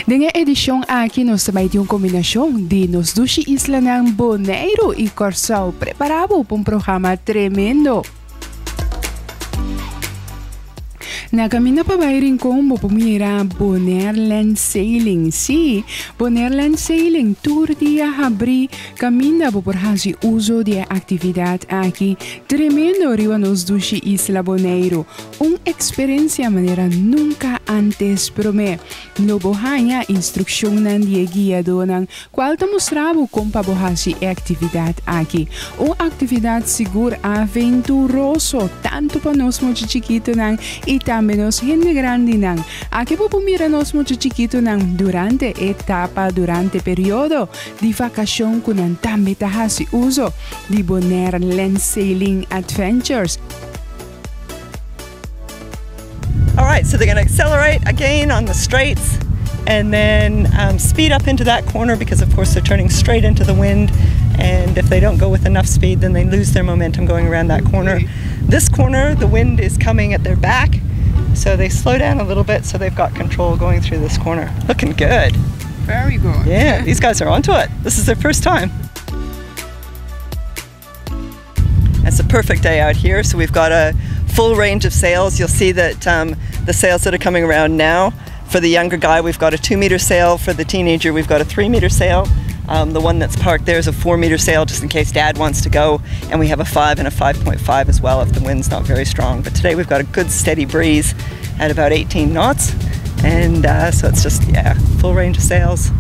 Den e edishon aki nos ta bai tin un kombinashon di nos dushi islanan Boneiru i Kòrsou. Prepará bo pa un programa tremendo! Na kaminda pa bai Rincon bo por mira Bonaire Land Sailing. Sí, Bonaire Land Sailing tur dia habrí kaminda bo por hasi uso di e aktividat aki tremendo riba nos dushi isla Boneiru. Un eksperensia manera nunka ántes promé. Lo bo haña instrukshonnan di e guiadónan kual ta mustra bo kon pa bo hasi e aktividat aki. Un aktividat sigur aventuroso, tantu pa nos mucha chikitunan i tambe nos hende grandinan. Aki bo por mira nos mucha chikitunan durante e etapa, durante periodo di vakashon ku nan tambe ta hasi uso di Bonaire Land Sailing Adventures. All right, so they're going to accelerate again on the straights and then um, speed up into that corner because, of course, they're turning straight into the wind. And if they don't go with enough speed, then they lose their momentum going around that corner. This corner, the wind is coming at their back, so they slow down a little bit so they've got control going through this corner. Looking good. Very good. Yeah, these guys are onto it. This is their first time. It's a perfect day out here, so we've got a full range of sails. You'll see that um, the sails that are coming around now, for the younger guy, we've got a two meter sail. For the teenager, we've got a three meter sail. Um, the one that's parked there is a four meter sail just in case dad wants to go. And we have a five and a 5.5 as well if the wind's not very strong. But today we've got a good steady breeze at about 18 knots. And uh, so it's just, yeah, full range of sails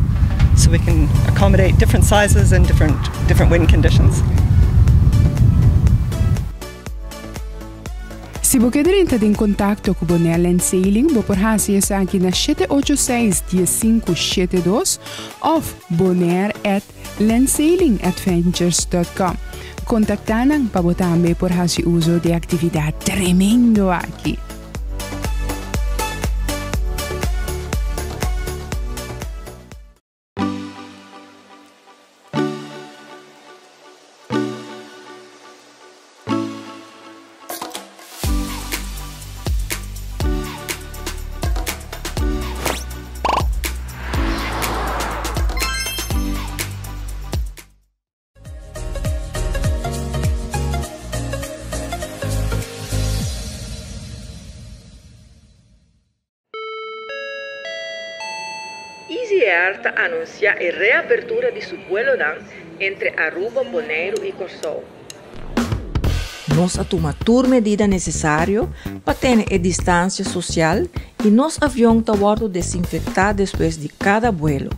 so we can accommodate different sizes and different, different wind conditions. Si bo ke drenta den kontakto ku Bonaire Land Sailing, bo por hasi esaki na 786 1572 òf bonaire at landsailingadventures.com. Kontaktá nan pa bo tambe por hasi uso di e aktividat tremendo aki. Easy Air ta anunsiá e reapertura di su buelonan entre Aruba, Boneiru i Kòrsou. Nos a tuma tur medida nesesario pa tene e distansia sosial i nos avion ta wòrdu desinfektá despues di kada buelo.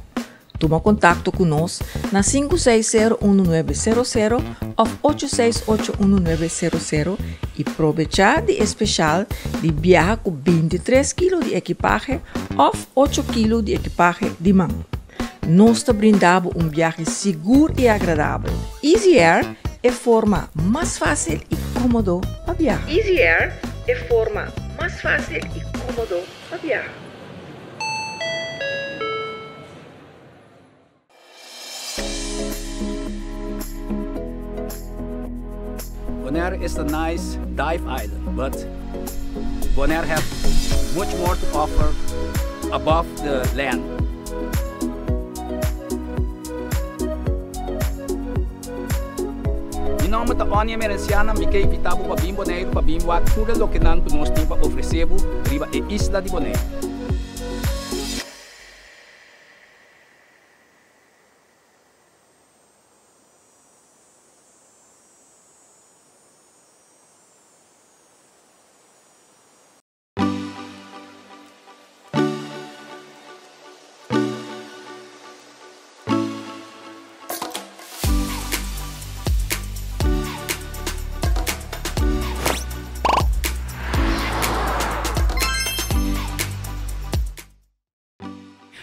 Tuma kontakto ku nos na 560 1900 òf 868 1900 i probechá di e speshal di biaha ku 23 kilo di ekipahe òf 8 kilo di ekipahe di man. Nos ta brinda bo un biahe sigur i agradabel. Easy Air, e forma mas fásil i kómodo pa biaha. Easy Air, e forma mas fásil i kómodo pa biaha. Bonaire is a nice dive island, but Bonaire have much more to offer above the land. Mi nòmber ta Onnie Emerenciana, mi ke invitá bo pa bin Boneiru pa bin wak tur e lokenan ku nos tin pa ofresé bo riba e isla di Boneiru.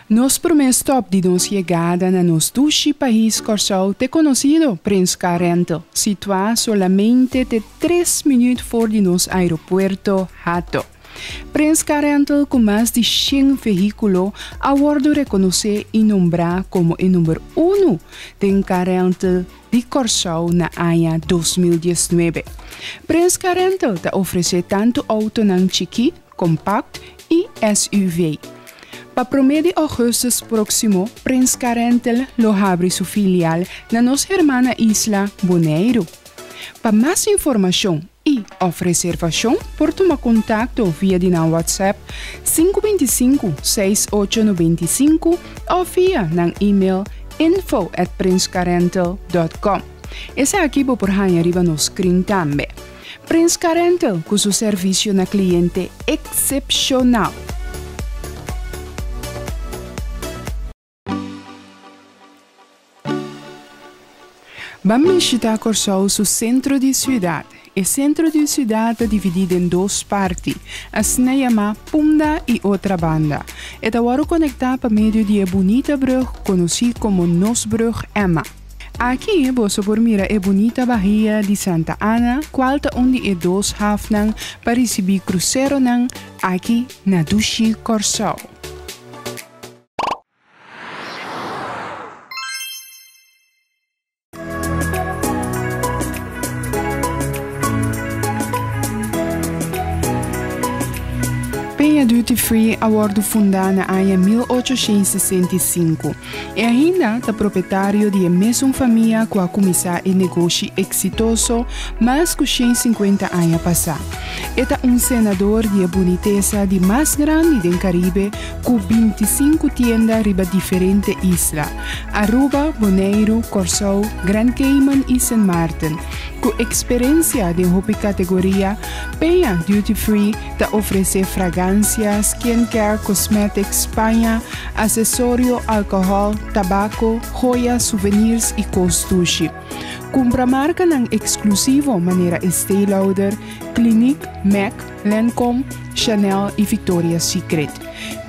Nos promé stòp di nos yegada na nos dushi pais Kòrsou t'e konosido Prins Car Rental, situá solamente te tres minüt for di nos aeropuerto Hato. Prins Car Rental ku mas di shen vehíkulo a wòrdu rekonosé i nombrá komo e number unu den car rental di Kòrsou na aña 2019. Prins Car Rental ta ofresé tantu outonan chikí, kompakt i SUV. Pa promé di ougùstùs próksimo Prins Car Rental lo habri su filial na nos hermana isla Boneiru. Pa mas informashon i òf reservashon por tuma kontakto via di nan WhatsApp 525 6895 òf via nan email info at prinscarrental dot com. Esaki bo por haña riba nos screen tambe. Prins Car Rental ku su servisio na kliente eksepshonal. Ban bishita Kòrsou su sentro di siudat. E sentro di siudat ta dividí den dos parti, asina yamá Punda i Otrabanda. E ta wòrdu konektá pa medio di e bunita brùg konosí komo Nos Brùg Emma. Aki boso por mira e bunita bahia di Santa Ana, kual ta un di e dos hafnan pa risibí kruseronan aki na dushi Kòrsou. Peña Duty Free a wòrdu fundá na aña 1865 i ainda ta propietario di e mesun famia ku a kuminsá e negoshi eksitoso mas ku 150 aña pasá. E ta un senador di e bunitesa di mas grandi den Karibe ku 25 tienda riba diferente isla, Aruba, Boneiru, Kòrsou, Grand Cayman i Sint Maarten. Ku eksperensia den hopi kategoria, Peña Duty Free ta ofresé fragansia, skincare, cosmetics, paña, asesorio, alkohòl, tabako, joya, souvenirs i kos dushi. Kumpra markanan eksklusivo manera Estée Lauder, Clinique, Mac, Lancome, Chanel i Victoria's Secret.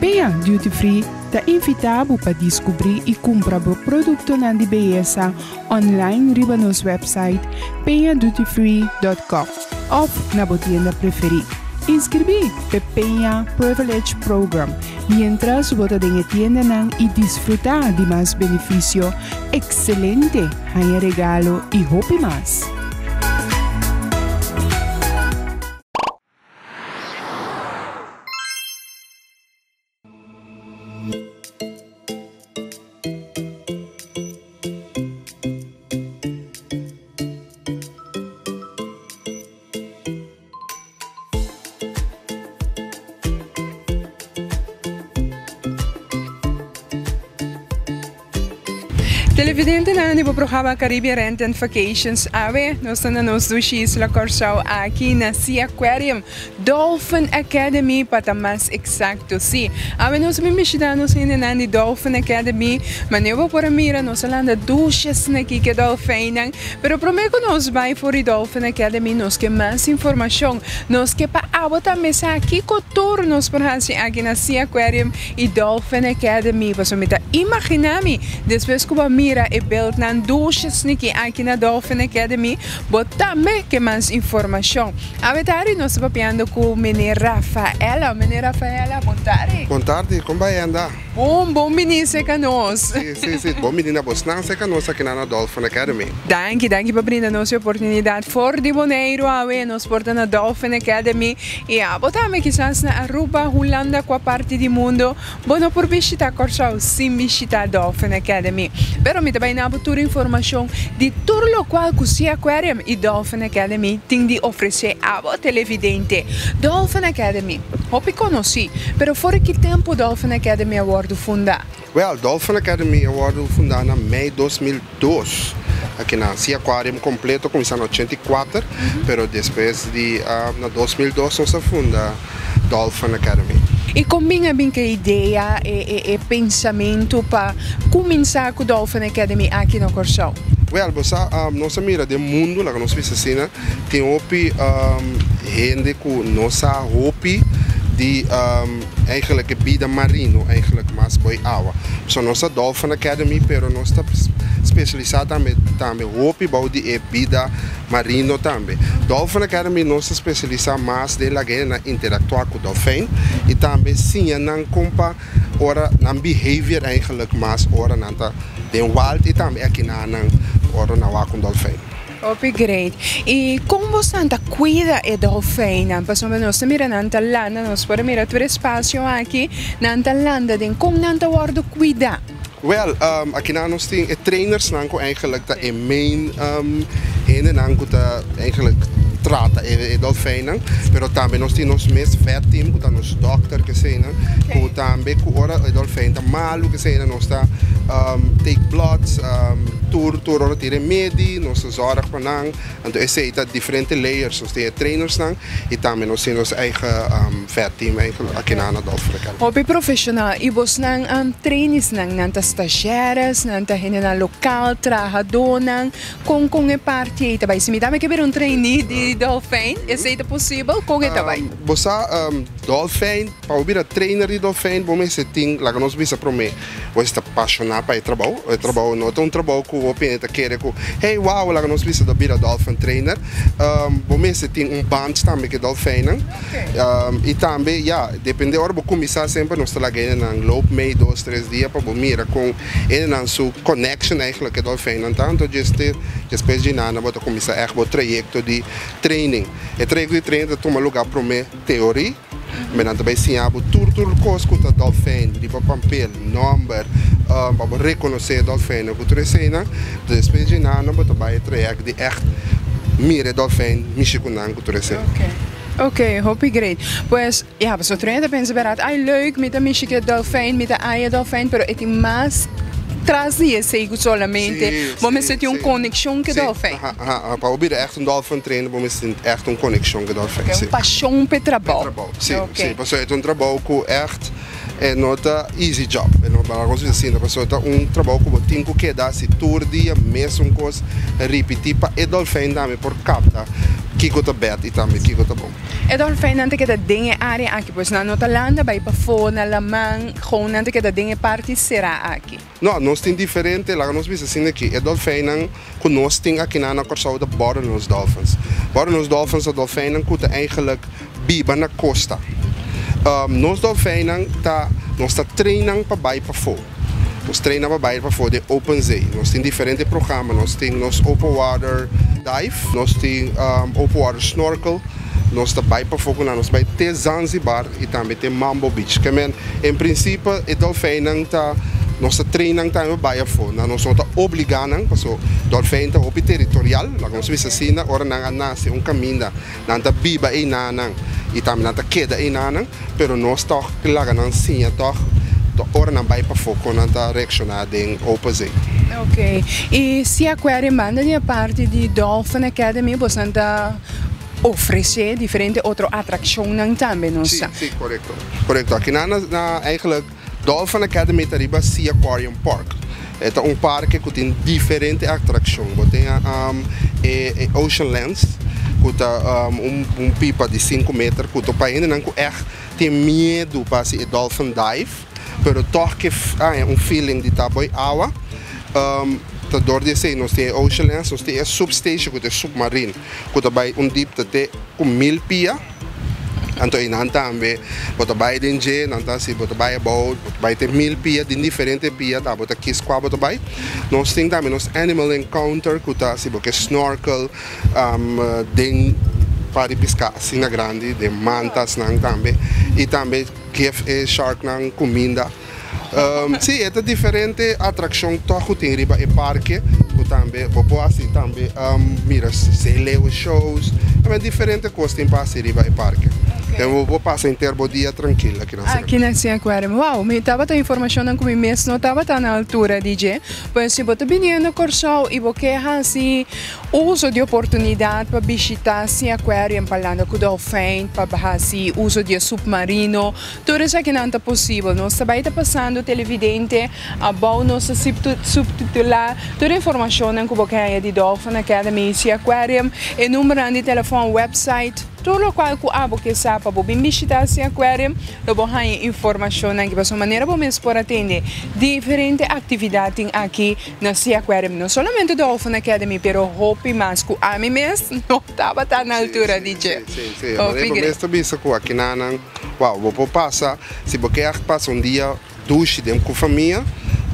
Peña Duty Free ta invitá bo pa diskubrí i kumpra bo produktonan di beyesa online riba nos website peñadutyfree.com òf na bo tienda preferí. Inskribí p'e Peña Privilege Program miéntras bo ta den e tiendanan i disfrutá di mas benefisio ekselente, haña regalo i hopi mas. Televidentenan di bo programa Caribbean Rent and Vacations awe nos ta na nos dushi isla Kòrsou aki na Sea Aquarium Dolphin Academy pa ta mas eksakto. Si, awe nos bin bishita nos hendenan di Dolphin Academy. Manera bo por a mira nos a landa dushi asina aki ku e dolfijnnan. Pero promé ku nos bai for di Dolphin Academy nos ke mas informashon. Nos ke pa abo tambe sa kiko tur nos por hasi aki na Sea Aquarium i Dolphin Academy pasobra mi ta imaginá mi despues ku bo a mira e beeldnan dushi sniki aki na Dolphin Academy bo tambe ke mas informashon. Awe tardi nos ta papiando ku Meneer Rafaela. Meneer Rafaela bon tardi. Bon tardi, kon bai anda? Bon, bon bini serka nos. Si, si, si, bon bini na bosnan serka nos aki na na Dolphin Academy. Danki, danki pa brinda nos e oportunidat for di Boneiru awe nos por ta na Dolphin Academy. I abo tambe kisas na Aruba, Hulanda, kua parti di mundo bo no por bishita Kòrsou sin bishita Dolphin Academy. Pero mi ta bai na bo tur informashon di tur lokual ku Sea Aquarium i Dolphin Academy tin di ofresé abo televidente. Dolphin Academy, hopi konosí, pero for di ki tempu Dolphin Academy a wòrdu fundá? Wèl, Dolphin Academy a wòrdu fundá na mei 2002. Aki na Sea Aquarium kompleto kuminsá na 84, pero despues di na 2002 nos a funda Dolphin Academy. I kon bin a bin ku e idea, e pensamentu pa kuminsá ku Dolphin Academy aki na Kòrsou? Wèl, bo sa, nos a mira den mundu, laga nos bisa asina, tin hopi hende ku no sa hopi di Eigenlijk e bida marino, eigenlijk mas boy awa. So nos ta Dolphin Academy pero nos ta specialisa tambe tambe hopi bou di e bida marino tambe. Dolphin Academy nos ta specialisa mas den laga hende nan interactua cu dolfijn y tambe siña nan con pa ora nan behavior eigenlijk mas ora nan ta den wild y tambe aki na nan ora nan wak un dolfijn. Hopi great. I kon boso ta kuida e dolfijnnan? Pasobra nos ta mira nan ta landa, nos por mira tur espasio aki, nan ta landa den kon nan ta wòrdu kuidá? Well, aki nan nos tin e trainers nan ku eigenlijk ta e main hendenan ku ta eigenlijk trata e dolfijnnan, pero tambe nos tin nos mes vet team ku ta nos dokter keseinan, ku tambe ku ora e dolfijn ta malu keseinan nos ta take bloods, tur ora tin remedi, nos ta zorg pa nan. Anto esei ta diferente layers, nos tin e trainersnan i tambe nos tin nos eigen vet team eigenlijk aki na Dolphin Academy. Hopi profesional. I bosnan traineesnan, nan ta stagiaires, nan ta hendenan lokal, trahadónan, kon e parti ei ta bai? Si mi tambe ke bira un trainee di Dolfijn, esei ta posibel? Kon e ta bai? Bo sa, Dolfijn, pa bo bira trainer di Dolfijn bo mester tin, laga nos bisa promé, bo mester ta pashoná pa e trabou. E trabou no ta un trabou ku hopi hende ta kere ku, hey, wow, laga nos bisa ta bira dolphin trainer. Bo mester tin un band tambe ku e dolfijnnan. I tambe, ya, depende ora bo kuminsá semper nos ta laga hendenan loop mee dos, tres dia pa bo mira kon hendenan su connection eigenlijk ku e dolfijnnan ta. Anto despues dje nan bo ta kuminsá ègt bo trayekto di training. E trayekto di training ta tuma lugá promé teorí. Me nan ta bai siña bo tur tur kos ku ta dolfijn riba pampel, nòmber, pa bo rekonosé e dolfijnnan ku tur eseinan. Despues di nan bo ta bai e trayèkt di ègt mira e dolfijn, mishi ku nan ku tur esei. Ok, hopi great. Pues, ya, pasobra tur hende ta pensa bèrdat, ay leuk, mi ta mishi ku e dolfijn, mi ta aya e dolfijn, pero e tin mas tras di esei ku solamente bo mester tin un konekshon ku e dolfijn. Aha, pa bo bira ègt un dolphin trainer bo mester tin ègt un konekshon ku e dolfijn, si. Un pashon pa e trabou. Pa e trabou, si, si. Pasobra e ta un trabou ku ègt e no ta easy job, e no ta algo asina, pasobra ta un trabou ku bo tin ku keda hasi tur dia mesun kos ripití pa e dolfijn tambe por kapta kiko ta bèt i tambe kiko ta bon. E dolfijnnan ta keda den e área aki, pues nan no ta landa bai pafó na laman, gewoon nan ta keda den e parti será aki. No, nos tin diferente, laga nos bisa asina aki, e dolfijnnan ku nos tin akinan na Kòrsou ta bottlenose dolphins. Bottlenose dolphins ta dolfijnnan ku ta eigenlijk biba na kosta. Nos dolfijnnan ta, nos ta train nan pa bai pafó. Nos train nan pa bai pafó den open zee. Nos tin diferente programa, nos tin nos open water dive, nos tin open water snorkel, nos ta bai pafó ku nan, nos bai te Zanzibar i tambe te Mambo Beach. Ke men, en prinsipio e dolfijnnan ta, nos ta train nan tambe pa bai afó. Nan nos no ta obligá nan, paso dolfijn ta hopi territorial, laga nos bisa asina, ora nan a nase un kaminda nan ta biba einanan i tambe nan ta keda einanan, pero nos tòg laga nan siña tòg ora nan bai pafó kon nan ta reakshoná den open zee. Ok, i Sea Aquarium banda di e parti di Dolphin Academy boso ta ofresé diferente otro atrakshonnan tambe no sa? Sí, sí, korekto, korekto. Akinan na eigenlijk Dolphin Academy ta riba Sea Aquarium Park. E ta un parke ku tin diferente atrakshon. Bo tin e Ocean Lens ku ta un pipa di sinku meter ku ta pa hendenan ku ègt tin miedu pa hasi e dolphin dive pero tòg ke haña un feeling di ta boi awa. Ta dor di esei nos tin e Ocean Lens, nos tin e substation ku ta e submarine ku ta bai un dipte te ku 1000 pia. Anto einan tambe bo ta bai den dje, nan ta hasi bo ta bai abou, bo ta bai te 1000 pia, den diferente pia ta bo ta kis kua bo ta bai. Nos tin tambe nos animal encounter ku ta si bo ke snorkel den par di piská asina grandi, den mantasnan tambe i tambe gef e sharknan kuminda. Sí, e ta diferente atrakshon tòg ku tin riba e parke, ku tambe bo por hasi tambe mira zeeleeuwen shows, tambe diferente kos tin pa hasi riba e parke. Den bo por pasa henter bo dia trankil aki na Sea. Aki na Sea Aquarium. Wow, mi tabata informashonnan ku mi mes no tabata na altura di dje. Pues si bo ta biniendo Kòrsou i bo ke hasi uso di oportunidat pa bishita Sea Aquarium, pa landa ku dolfijn, pa hasi uso di e supmarino, Tur esakinan ta posibel. Nos ta bai ta pasando televidente abou nos ta subtitulá tur informashonnan ku bo ke haña di Dolphin Academy, Sea Aquarium, e numbernan di telefòn, website, tur lokual ku abo ke sa pa bo bin bishitá Sea Aquarium lo bo haña informashonnan ki pasobra manera bo mes por atende diferente aktividat tin aki na Sea Aquarium. No solamente Dolphin Academy pero hopi mas ku ami mes no tabata na altura di dje. Sí, sí, sí. Manera bo mes ta bisa ku akinanan. Wow, bo por pasa, si bo ke pasa un dia dushi den ku famia,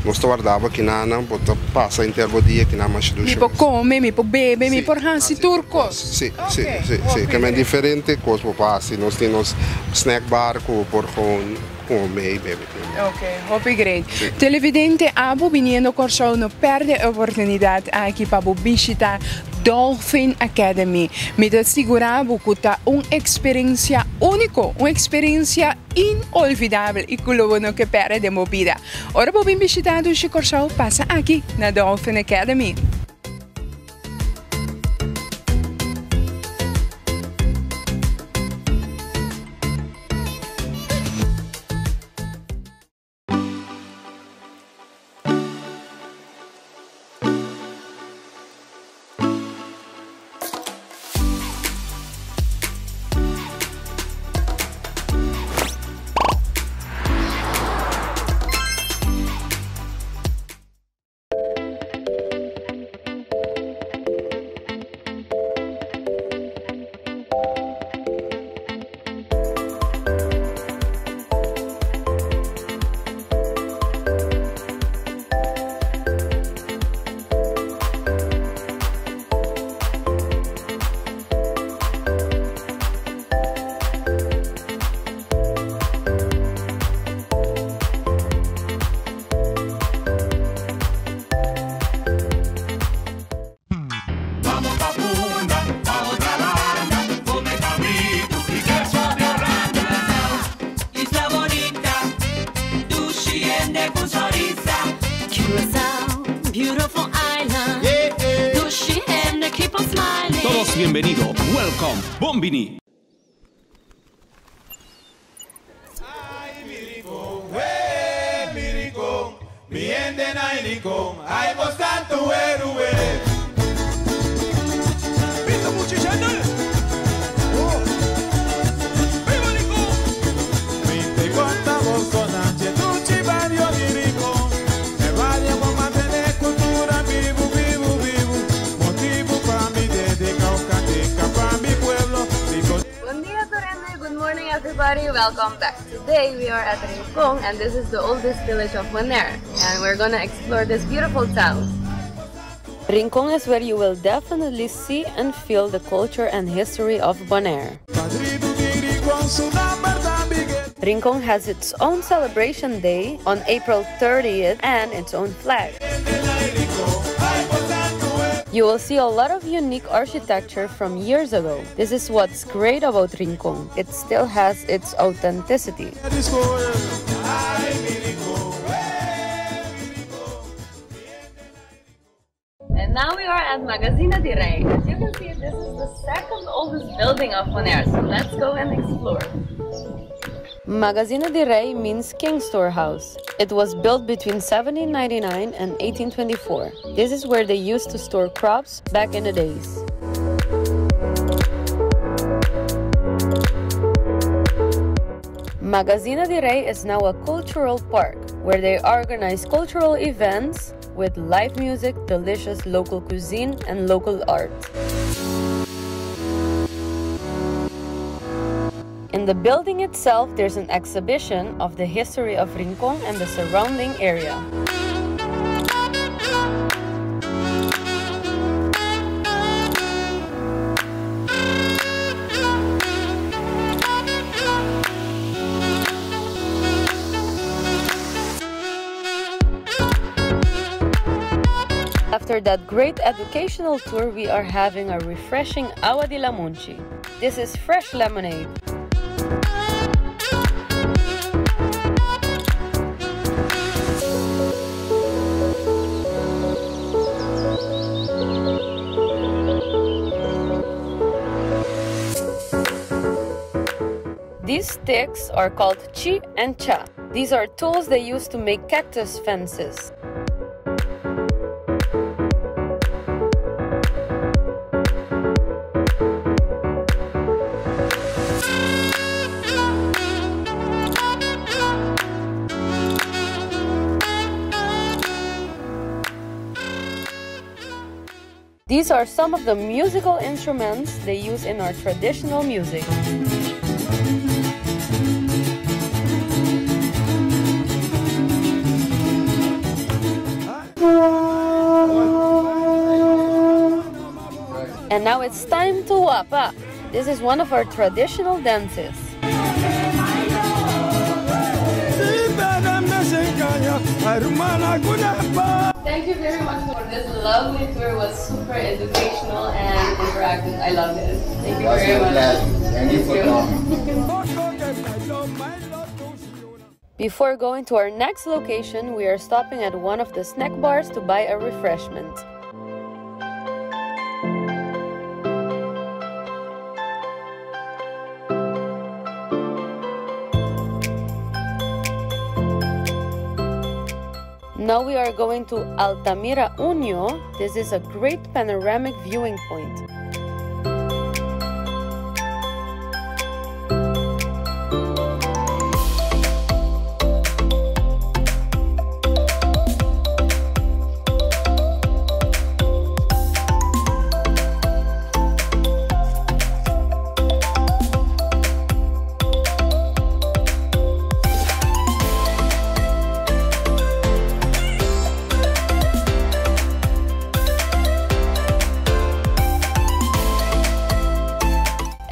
Nos ta warda bo akinan, bo ta pasa henter bo dia akinan masha Mi dushi por mes. come, mi por bebe, mi Sí, por haci haci tur tur cos. cos. Sí, sí, Ok, sí, sí. hopi Ke men great. diferente cos bo por haci. Nos tin nos snack bar cu bo por gewoon come y bebe tambe. Ok, hopi great. Sí. Televidente, abo biniendo Corsou no perde e oportunidad aki pa bo bishita Dolphin Academy. Mi ta sigura bo cu ta un experiencia unico, un experiencia inolvidabel y cu lo bo no ke perde den bo bida. Ora bo bin bishita Dushi Corsou, pasa aki na Dolphin Academy. Isla Bonita, dushi hende cu sonrisa. Curacao, beautiful island. Dushi hende keep on smiling. Todos bienvenidos. Welcome. Bon bini. Mi hende na Rincon, ay bos tanto héroe. Vito Muchichandel. Oh. Viva Rincon. Mi te bosonante, dushi barrio di Rincon. E barrio pa mantene cultura bibo, bibo, bibo. Motivo pa mi dedica un cantica pa mi pueblo. Rincon. Bon dia, Torene. Good morning, everybody. Welcome back. Today we are at Rincon, and this is the oldest village of Bonaire. And we're gonna explore this beautiful town. Rincon is where you will definitely see and feel the culture and history of Bonaire. Padrino di Rincon, su nomber ta Miguel. Rincon has its own celebration day on April 30th and its own flag. You will see a lot of unique architecture from years ago. This is what's great about Rincon. It still has its authenticity. Ay, mi Rincon. And now we are at Magazina di Rei. As you can see, this is the second oldest building of Bonaire. So let's go and explore. Magazina di Rei means King Storehouse. It was built between 1799 and 1824. This is where they used to store crops back in the days. Magazina di Rei is now a cultural park where they organize cultural events with live music, delicious local cuisine, and local art. In the building itself, there's an exhibition of the history of Rincon and the surrounding area. After that great educational tour, we are having a refreshing agua di lamunchi. This is fresh lemonade. These sticks are called chi and cha. These are tools they use to make cactus fences. These are some of the musical instruments they use in our traditional music. And now it's time to wapa. This is one of our traditional dances. Thank you very much for this lovely tour. It was super educational and interactive. I loved it. Thank you very much. Thank you for coming. Before going to our next location, we are stopping at one of the snack bars to buy a refreshment. Now we are going to Altamira Unio. This is a great panoramic viewing point.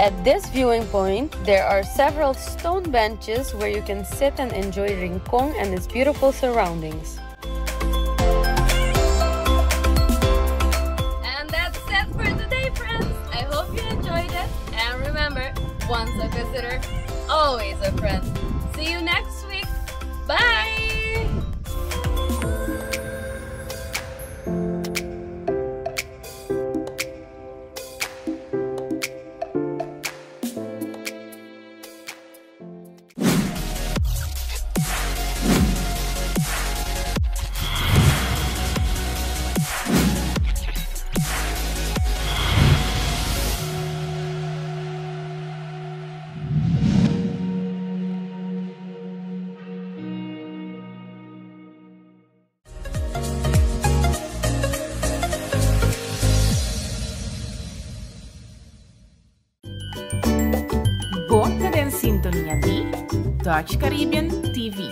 At this viewing point, there are several stone benches where you can sit and enjoy Rincon and its beautiful surroundings. And that's it for today, friends. I hope you enjoyed it. And remember, once a visitor, always a friend. See you next week. Bye! Bo ta den sintonia di Dutch Caribbean TV.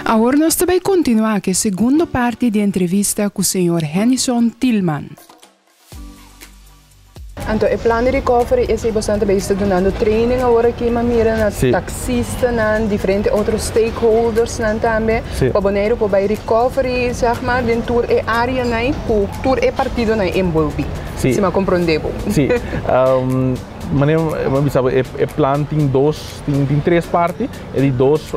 Awor nos ta bay continua cu e segundo parti di entrevista cu señor Hennyson Thielman. Anto e plan di recovery esey boso ta bay sta dunando training awor aki ma mira na taxistanan, diferente otro stakeholdersnan tambe pa Boneiru por bay recovery zeg maar den tur e areanan cu tur e partidonan envolvi, si mi a comprende bo. Si. Manera mi a bisa bo e plan tin dos, tin tres parti. E di dos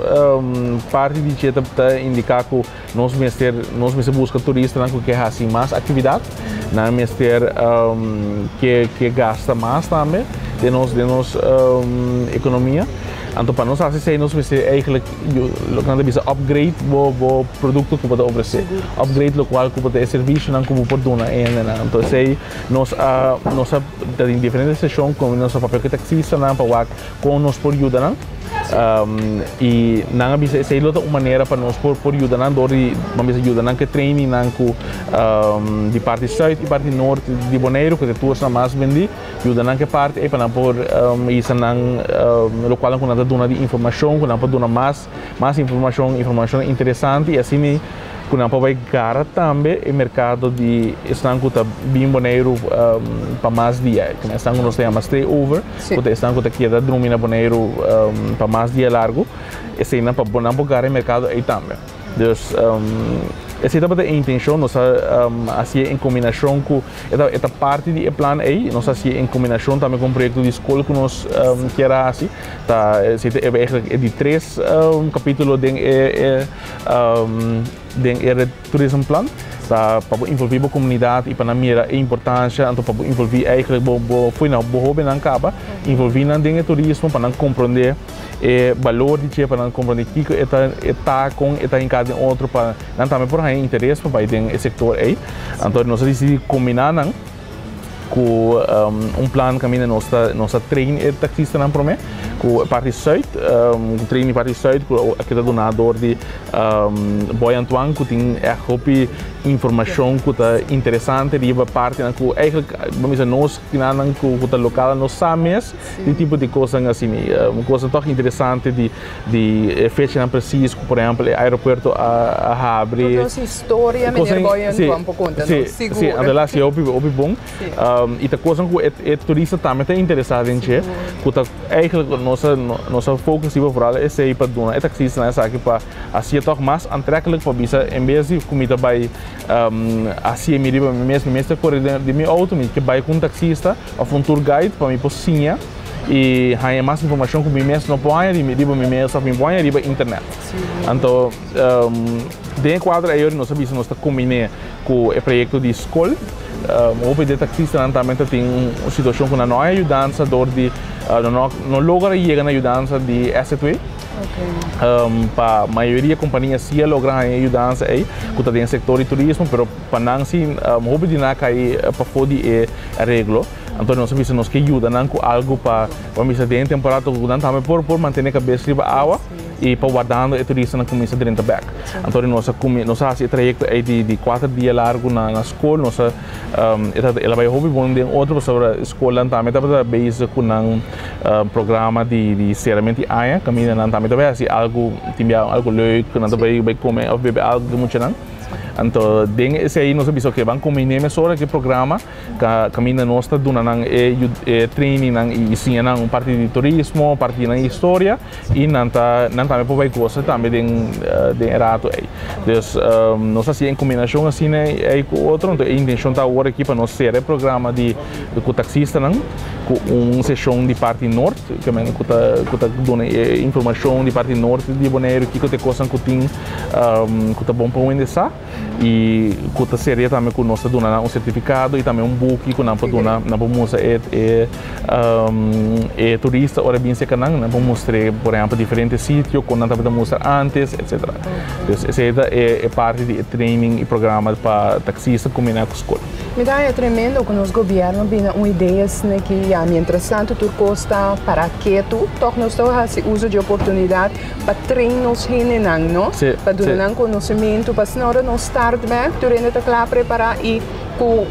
parti di dje ta indica cu Nos mester nos mester buska turistanan ku ke hasi mas aktividat. Nan mester ke ke gasta mas tambe den nos den nos ekonomia. Anto pa nos hasi esei nos mester eigentlik loke nan ta bisa upgrade bo bo produkto ku bo ta ofresé. Upgrade lokual ku bo ta e servisionan ku bo por duna e hendenan. Anto esei nos a nos a ta den diferente seshon ku nos a papia ku e taksistanan pa wak Kon nos por yuda nan? I nan a bisa esei lo ta un manera pa nos por por yuda nan dor di ban bisa yuda nan ku e trainingnan ku di parti sùit i parti nort di Boneiru ku ta e toersnan mas bendí, yuda nan ku e parti ei pa nan por hisa nan lokualnan ku nan ta duna di informashon ku nan por duna mas mas informashon, informashonnan interesante i asina Ku nan por bai gara tambe e merkado di esnan ku ta bin Boneiru pa mas dia. Esnan ku nos ta yama stay over, ku ta esnan ku ta keda drumi na Boneiru pa mas dia largu. Eseinan pa nan por gara e merkado ei tambe. Dus esei tabata e intenshon. Nos a hasié en kombinashon ku e ta parti di e plan ei. Nos a hasié en kombinashon tambe ku un proyekto di skol ku nos kier a hasi. Ta esei ta e di tres kapítulo den e. Den e Red Tourism Plan ta pa bo involví bo komunidat i pa nan mira e importansha, anto pa bo involví eigenlijk bo bo fo'i nan bo hóbennan kaba, involví nan den e turismo pa nan komprondé e balor di dje, pa nan komprondé kiko e ta e ta, kon e ta hinká den otro, pa nan tambe por haña interes pa bai den e sektor ei. Anto nos a disidí kombiná nan. Ku un plan kaminda nos ta nos ta train e taksistanan promé ku e parti sùit, train di parti sùit ku a keda duná dor di Boy Antoine ku tin ègt hopi informashon ku ta interesante riba partinan ku eigentlik bo mester nos kinanan ku ta lokal no sa mes di tipo di kosnan asina. Kosnan tòg interesante di di e fechanan presis ku por ehèmpel e aeropuerto a habri. Tur nos historia meneer Boy Antoine por konta nos, sigur. Si, anto el a hasi hopi hopi bon. I ta kosnan ku e turista tambe ta interesá den dje, ku ta eigentlik nos a nos a focus riba vooral esei pa duna e taksistanan esaki pa hasié tòg mas aantrekkelijk pa bisa en bes di ku mi ta bai hasié mi riba mi mes, mi mes ta kore den mi outo, mi ke bai ku un taksista òf un tour guide pa mi por siña. I haña mas informashon ku mi mes no por haña riba mi mes òf mi por haña riba internet. Anto den e kuadro ei nos a bisa nos ta kombiné ku e proyekto di skol. Hopi di e taksistanan tambe ta tin un situashon ku nan no haña yudansa dor di nan no logra yega na yudansa di SZW. Pa mayoria kompania si a logra haña e yudansa ei ku ta den sektor di turismo pero pa nan si hopi di nan a kai pafó di e areglo. Anto nos a bisa nos ke yuda nan ku algu pa pa bisa den e temporada ku nan tambe por por mantene kabes riba awa i pa wardando e turistanan kuminsa drenta bek. Anto nos a kumin nos a hasi e trayekto ei di di kuater dia largu na na skol nos a e ta el a bai hopi bon den otro pasobra e skolnan tambe tabata bezig ku nan programa di di serament di aña kaminda nan tambe ta bai hasi algu tin bia algu leuk nan ta bai bai kome òf bebe algu ku e muchanan. Anto den esei nos a bisa oke ban kombiné mesora ku e programa. Kaminda nos ta duna nan e trainingnan i siña nan un parti di turismo, parti di nan historia i nan ta nan tambe por bai gosa tambe den den e rato ei. Dus nos hasi en kombinashon asina ei ku otro, anto e intenshon ta awor aki pa nos sera e programa di ku taksistanan ku un seshon di parti nort ku ta ku ta duna e informashon di parti nort di Boneiru kiko ta e kosnan ku tin ku ta bon pa wende sa. I ku ta seria tambe ku nos ta duna nan un sertifikado i tambe un buki ku nan por duna, nan por mustra e e e turista ora e bin serka nan, nan por mustr'é por ehèmpel diferente sitio ku nan tabata mustra ántes etsetera. Dus esei ta e e parti di e training i programa pa taksista kombiná ku skol. Mi ta haña tremendo ku nos gobièrnu bini un idea asina ki ya mientrastantu tur kos ta pará ketu tòg nos ta hasi uso di e oportunidat pa train nos hendenan, no? Sí, Pa duna sí. nan konosementu, pa asina ora nos start bek, tur hende ta kla prepará i ku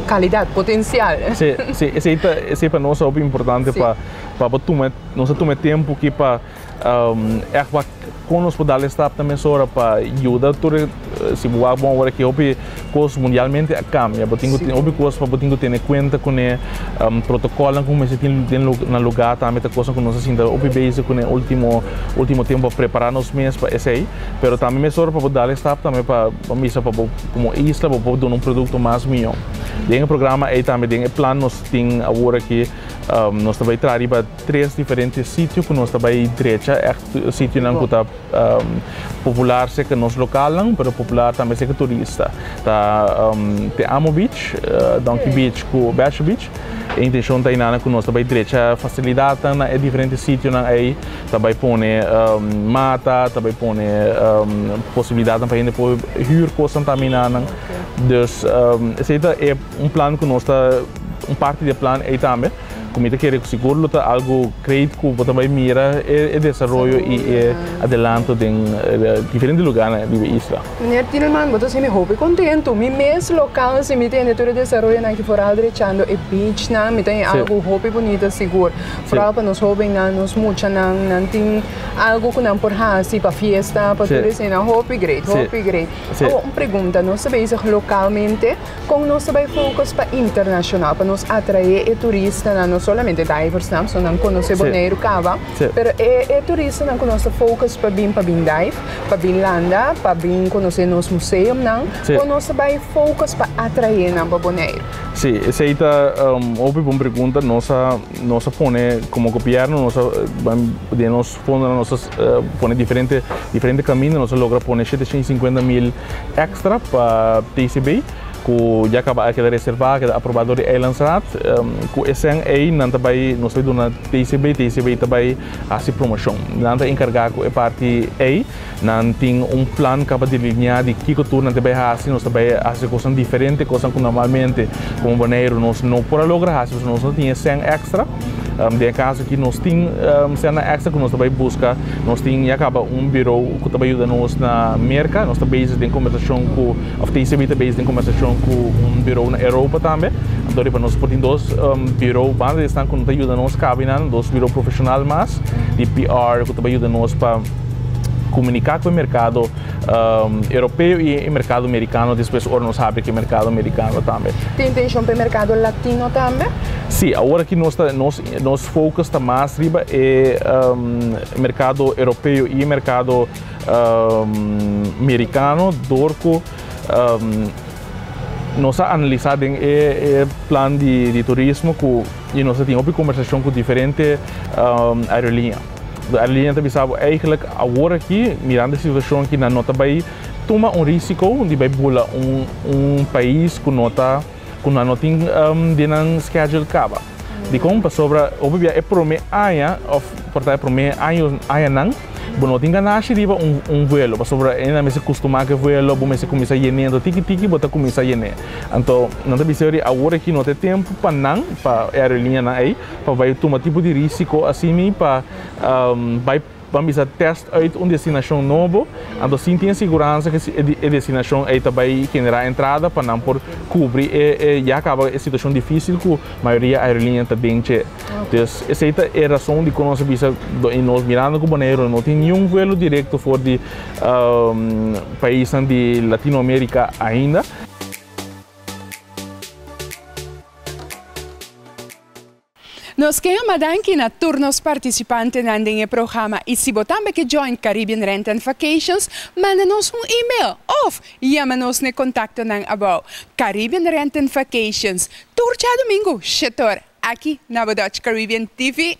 kalidat, potensial. Sí, sí, esei ta, esei pa nos hopi importante Sí. pa pa bo tuma, nos a tuma e tempu aki pa ègt wak kon nos por dal e stapnan mesora pa yuda tur e, si bo wak bon awor aki hopi kos mundialmente a kambia, bo tin ku Sí. hopi kos pa bo tin ku tene kuenta kuné, Protocolnan cu mester tin den na lugar tambe ta cosnan cu nos a sinta hopi bezig cune ultimo ultimo tempo pa prepara nos mes pa esey, pero tambe mesora pa bo dal e stap tambe pa bo misa pa bo como isla bo por duna un producto mas miyo. Den e programa ey tambe den e plan nos tin awor aki nos ta bay traha riba tres diferente sitio cu nos ta bay drecha echt sitionan cu ta Popular serka nos lokalnan, pero popular tambe serka turista. Ta Te Amo Beach, Donkey Beach ku Basha Beach. E intenshon ta inana ku nos ta bai drecha fasilidatnan na e diferente sitionan ei, ta bai pone mata, ta bai pone posibilidatnan pa hende por hür kosnan tambe inanan. Dus esei ta e un plan ku nos ta, un parti di e plan ei tambe. Ku mi ta kere ku sigur lo ta algu great ku bo ta bai mira e desaroyo i e adelanto den diferente lugarnan riba e isla. Meneer Tielman, bo ta hasi mi hopi kontentu. Mi mes lokal si mi tende tur e desaroyonan aki foral drechando e beachnan, mi ta haña algu hopi bunita sigur. Foral pa nos hobennan, nos muchanan, nan tin algu ku nan por hasi pa fiesta, pa tur eseinan. Hopi great, hopi great. Awor un pregunta, nos ta bezig lokalmente. Kon nos ta bai focus pa internacional pa nos atrae e turistanan, no solamente diversnan, pasobra nan conoce Boneiru caba, pero e e turistanan cu nos ta focus pa bin pa bin dive, pa bin landa, pa bin conoce nos museumnan, kon nos ta bai focus pa atrae nan pa Boneiru? Sí, esey ta hopi bon pregunta. Nos a nos a pone como gobierno nos a den nos fondonan nos a pone diferente diferente caminda, nos a logra pone shete shen y sinkuenta mil extra pa TCB. Ku ya kaba a keda reservá, a keda aprobá dor di Eilandsraad. Ku e sèn ei nan ta bai, nos ta bai duna TCB, TCB ta bai hasi promoshon. Nan ta enkargá ku e parti ei. Nan tin un plan kaba delineá di kiko tur nan ta bai hasi. Nos ta bai hasi kosnan diferente, kosnan ku normalmente komo Boneiru nos no por a logra hasi pasobra nos no tin e sèn èkstra. Den e kaso aki nos tin sènnan èkstra ku nos ta bai buska. Nos tin ya kaba un biro ku ta bai yuda nos na Merka. Nos ta bezig den kombersashon ku, òf TCB ta bezig den kombersashon ku un biro na Europa tambe. Anto riba nos por tin dos biro banda di esnan ku no ta yuda nos kaba einan, dos biro profeshonal mas di PR ku ta bai yuda nos pa komuniká ku e merkado europeo i e merkado merikano despues ora nos habri ku e merkado merikano tambe. Tin intenshon pa e merkado latino tambe? Sí, awor aki nos ta nos nos focus ta mas riba e merkado europeo i e merkado merikano dor ku nos a analisá den e plan di turismo ku i nos a tin hopi kombersashon ku diferente aeroliña. De aeroliña ta bisa bo eigenlijk awor aki mirando e situashon aki nan no ta bai tuma un risiko di bai bula un un pais ku no ta ku nan no tin den nan schedule kaba. Dikon? Pasobra hopi bia e prome aña of por ta e prome año añanan bo no tin ganashi riba un un vuelo pasobra e nan mester kustumá ku e vuelo bo mester kuminsá yen'é anto tiki tiki bo ta kuminsá yen'é. Anto nan ta bisa yori awor aki no ta e tempu pa nan pa e aeroliñanan ei pa bai tuma tipo di risiko asini pa bai Ban bisa test uit un destinashon nobo, anto sin tin e siguransa ku e destinashon ei ta bai generá entrada pa nan por kubri e e ya kaba e situashon difísil ku mayoria aerolínea ta den dje. Dus esei ta e rason dikon nos a bisa i nos mirando ku Boneiru no tin niun vuelo direkto for di paisnan di Latinoamérika ainda. Nos ke yama danki na tur nos partisipantenan den e programa i si bo tambe ke join Caribbean Rent and Vacations, manda nos un email of yama nos na e kontaktonan abou. Caribbean Rent and Vacations, tur djadumingu shetor aki na bo Dutch Caribbean TV.